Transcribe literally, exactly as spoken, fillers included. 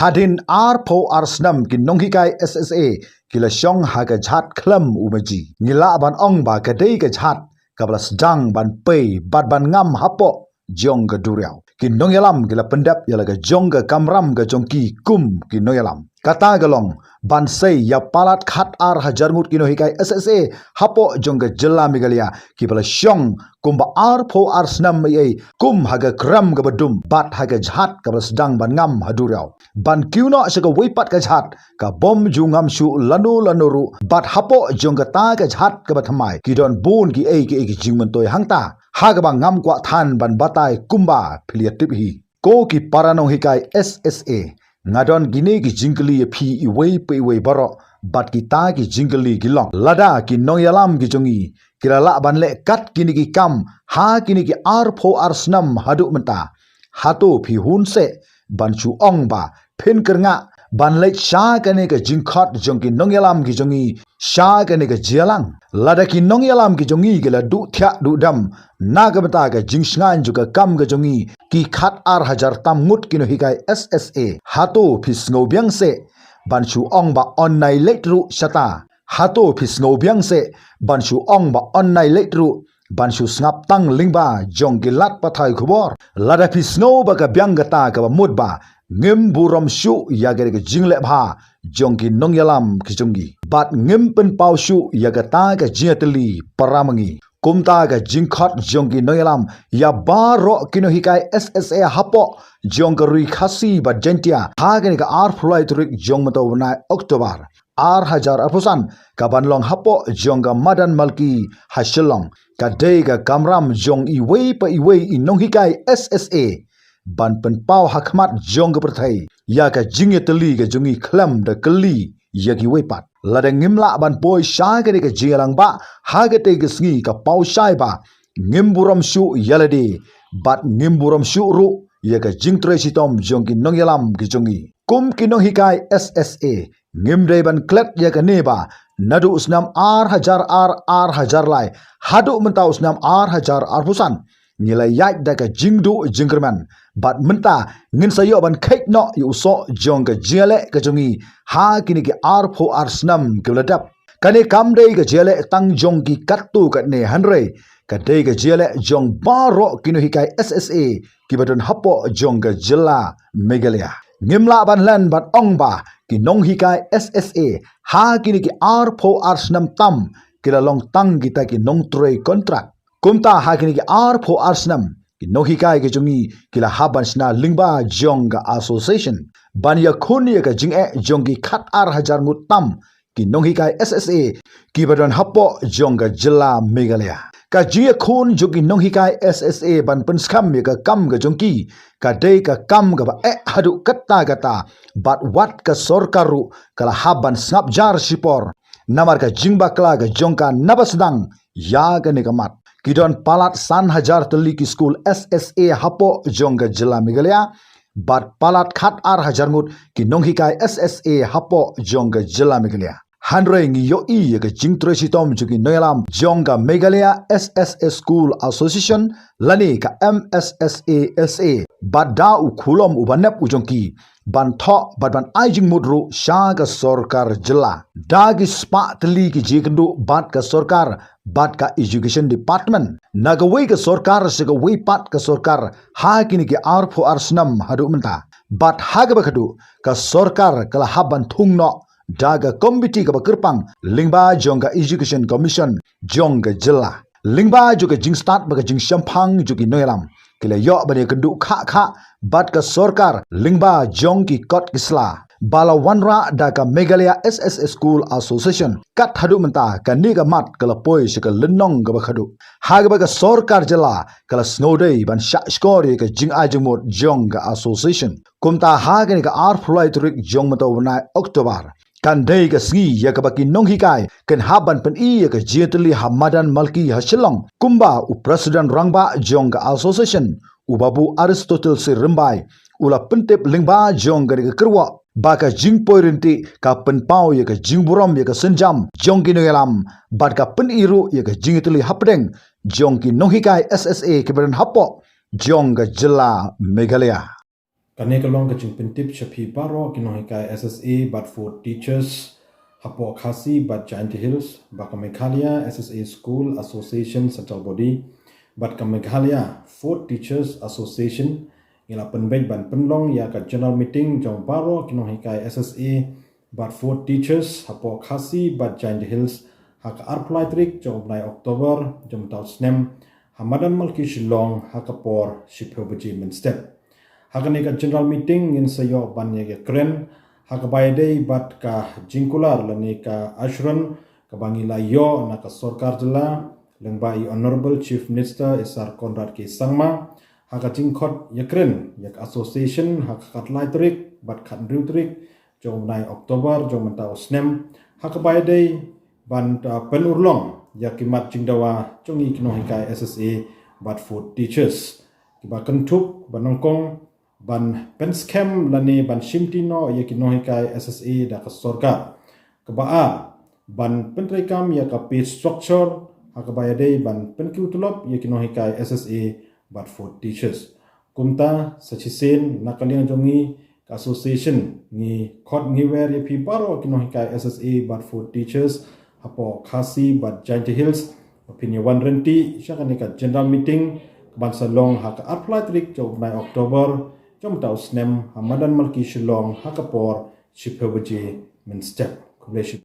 Hadien arphew ar snem ki nonghikai S S A ki la shong ha ka jhat khlem u maji. Ngi lah ban ong ba ka dei ka jhat kaba la sdang ban pei bad ban ngam hapoh jong ka duriaw. Ki nongïalam ki la pyndep ïa la ka jong ka kamram ka jong ki kum ki nongïalam. Kata ka long ban sei ïa palat khat ar hajar ngut ki nonghikai S S A hapoh jong ka jylla Meghalaya kiba la shong kumba arphew ar snem ei ei kum ha ka krem kaba dum bad ha ka jhat kaba la sdang ban ngam ha duriaw. Ban kiew noh sha kawei pat ka jhat ka bym ju ngam shuh lano lano ruh bad hapoh jong kata ka jhat kaba thymmai ki don bun kiei kiei ki jingmyntoi hangta. Ha kaba ngam kwah than ban batai kumba phi la tip hi. Ko ki para nonghikai S S A, nga don kine ki jingkylli ïa phi iwei pa iwei baroh bad kita ki jingkylli ki long, lada ki nongïalam ki jong ngi ki la lah ban leh kat kine ki kam ha kine ki arphew ar snem haduh mynta, hato phi hun seh ban shu ong ba phin kyrngah ban leit sha kane ka jingkhot jong ki nongïalam ki jong ngi sha kane ka jingïalang? Lada ki nongïalam ki jong ngi ki la duh thiah duh dem na ka bynta ka jingshngaiñ jong ka kam ka jong ngi ki khat ar hajar tam ngut ki nonghikai S S A, hato phi sngew biang seh ban shu ong ba un nai leit ruh shata? Hato phi sngew biang seh ban shu ong ba un nai leit ruh ban shu sngap tang lyngba jong ki lad pathai khubor? Lada phi sngew ba ka biang kata kaba mut ba ngim burom shuh ïa ka jingleh bha jong ki nongïalam ki jong ngi bad ngim pynpaw shuh ïa kata ka jingïatylli para ma ngi, kumta ka jingkhot jong ki nongïalam ïa baroh ki nonghikai S S A hapoh jong ka Ri Khasi bad Jaiñtia ha kane ka arphew lai tarik jong mynta u bnai October ar hajar arphew san ka ban long hapoh jong ka Madan Malki ha Shillong, ka dei ka kamram jong iwei pa iwei i nonghikai S S A ban pynpaw ha khmat jong ka pyrthei ïa ka jingïatylli ka jong ngi khlem da kylli ïa kiwei pat. Lada ngim lah ban poi sha kane ka jingïalang ba ha katei ka sngi ka paw shai ba ngim burom shuh ïa lade bad ngim burom shuh ruh ïa ka jingtrei shitom jong ki nongïalam ki jong ngi. Kum ki nonghikai S S A, ngim dei ban klet ïa kane ba naduh snem ar hajar ar, ar hajar lai haduh mynta u snem ar hajar arphew san ngi la ïaid da ka jingduh jingkyrmen bad mynta ngin sa ïoh ban kheit noh ïa u soh jong ka jingïaleh ka jong ngi ha kine ki arphew ar snem kiba la dep. Kane kam dei ka jingïaleh tang jong ki katto katne hynrei ka dei ka jingïaleh jong baroh ki nonghikai S S A kiba don hapoh jong ka jylla Meghalaya. Ngim lah ban len ban ong ba ki nonghikai S S A ha kine ki arphew ar snem tam ki la long tang kita ki nongtrei kontrak. Kumta ha kine ki arphew ar snem ki nonghikai ki jong ngi ki la hap ban shna lyngba jong ka association ban ïakhun ïa ka jingeh jong ki khat ar hajar ngut tam ki nonghikai S S A kiba don hapoh jong ka jylla Meghalaya. Ka jingïakhun jong ki nonghikai S S A ban pynskhem ïa ka kam ka jong ki ka dei ka kam kaba eh haduh katta katta bad wat ka sorkar ruh ka la hap ban sngap jar shipor namar ka jingbakla ka jong ka naba sdang ïa kane ka mat. Ki don palat san hajar tylli ki skul S S A hapoh jong ka jylla Meghalaya bad palat khat ar hajar ngut ki nonghikai S S A hapoh jong ka jylla Meghalaya. Hynrei ngi ïohi ïa ka jingtrei shitom jong ki nongïalam jong ka Meghalaya S S A School Association lane ka M S S A S A bad da u khulom uba nep u jong ki ban thoh bad ban ai jingmut ruh sha ka sorkar jylla. Da ki spah tylli ki jingïakynduh bad ka sorkar bad ka Education Department na kawei ka sorkar sha kawei pat ka sorkar ha kine ki arphew ar snem haduh mynta. Bad ha kaba khatduh ka sorkar ka la hap ban thung noh da ka komiti kaba kyrpang lyngba jong ka Education Commission jong ka jylla. Lyngba jong ka jingstad bad ka jingshemphang jong ki nongïalam ki la ïoh ban ïakynduh khah khah bad ka sorkar lyngba jong ki kot ki sla ba la wanrah da ka Meghalaya S S A School Association. Kat haduh mynta kane ka mat ka la poi sha ka lynnong kaba khatduh ha kaba ka sorkar jylla ka la sngewdei ban shah shkor ïa ka jingai jingmut jong ka association. Kumta ha kane ka arphew lai tarik jong mynta u bnai October kan dei ka sngi ïa kaba ki nonghikai kin hap ban pyni ïa ka jingïatylli ha madan Malki ha Shillong kumba u president rangbah jong ka association u Babu Aristotle C Rymbai u la pyntip lyngba jong kane ka kyrwoh ba ka jingpoi rynti ka pynpaw ïa ka jingburom ïa ka sienjam jong ki nongïalam bad ka pyni ruh ïa ka jingïatylli hapdeng jong ki nonghikai S S A kiba don hapoh jong ka jylla Meghalaya. Kane ka long ka jingpyntip sha phi baroh ki nonghikai S S A bad fourth teachers hapoh Khasi bad Jaintia Hills ba ka Meghalaya S S A School Association Central Body bad ka Meghalaya Fourth Teachers Association ngi la pynbeit ban pynlong ïa ka general meeting jong baroh ki nonghikai S S A bad fourth teachers hapoh Khasi bad Jaintia Hills ha ka arphew lai tarik jong u bnai October jong u snem ha madan Malki Shillong ha ka por shiphew baje mynstep. Ha kane ka general meeting ngin sa ïoh ban ïa kren ha kaba ïadei bad ka jingkular lane ka assurance kaba ngi la ïoh na ka sorkar jylla lyngba i Honorable Chief Minister i Sir Conrad K Sangma ha ka jingkhot ïa kren ïa ka association ha ka khatlai tarik bad khathynriew tarik jong u bnai October jong mynta u snem ha kaba ïadei ban pynurlong ïa ki mat jingdawa jong ngi ki nonghikai S S A bad fourth teachers kiba kynthup ba nyngkong ban pynskhem lane ban shimti noh ïa ki nonghikai S S A da ka sorkar. Kaba ar ban pyntreikam ïa ka pay structure ha kaba ïadei ban pynkiew tulop ïa ki nonghikai S S A bad fourth teachers. Kumta sa shisien na ka liang jong ngi ka association ngi khot ngi wer ïa phi baroh ki nonghikai S S A bad fourth teachers hapoh Khasi bad Jaintia Hills ba phin ïa wan rynti sha kane ka general meeting kaban sa long ha ka arphew lai tarik jong u bnai October jong mynta u snem ha madan Malki Shillong ha ka por shiphew baje mynstep. Khublei shibun.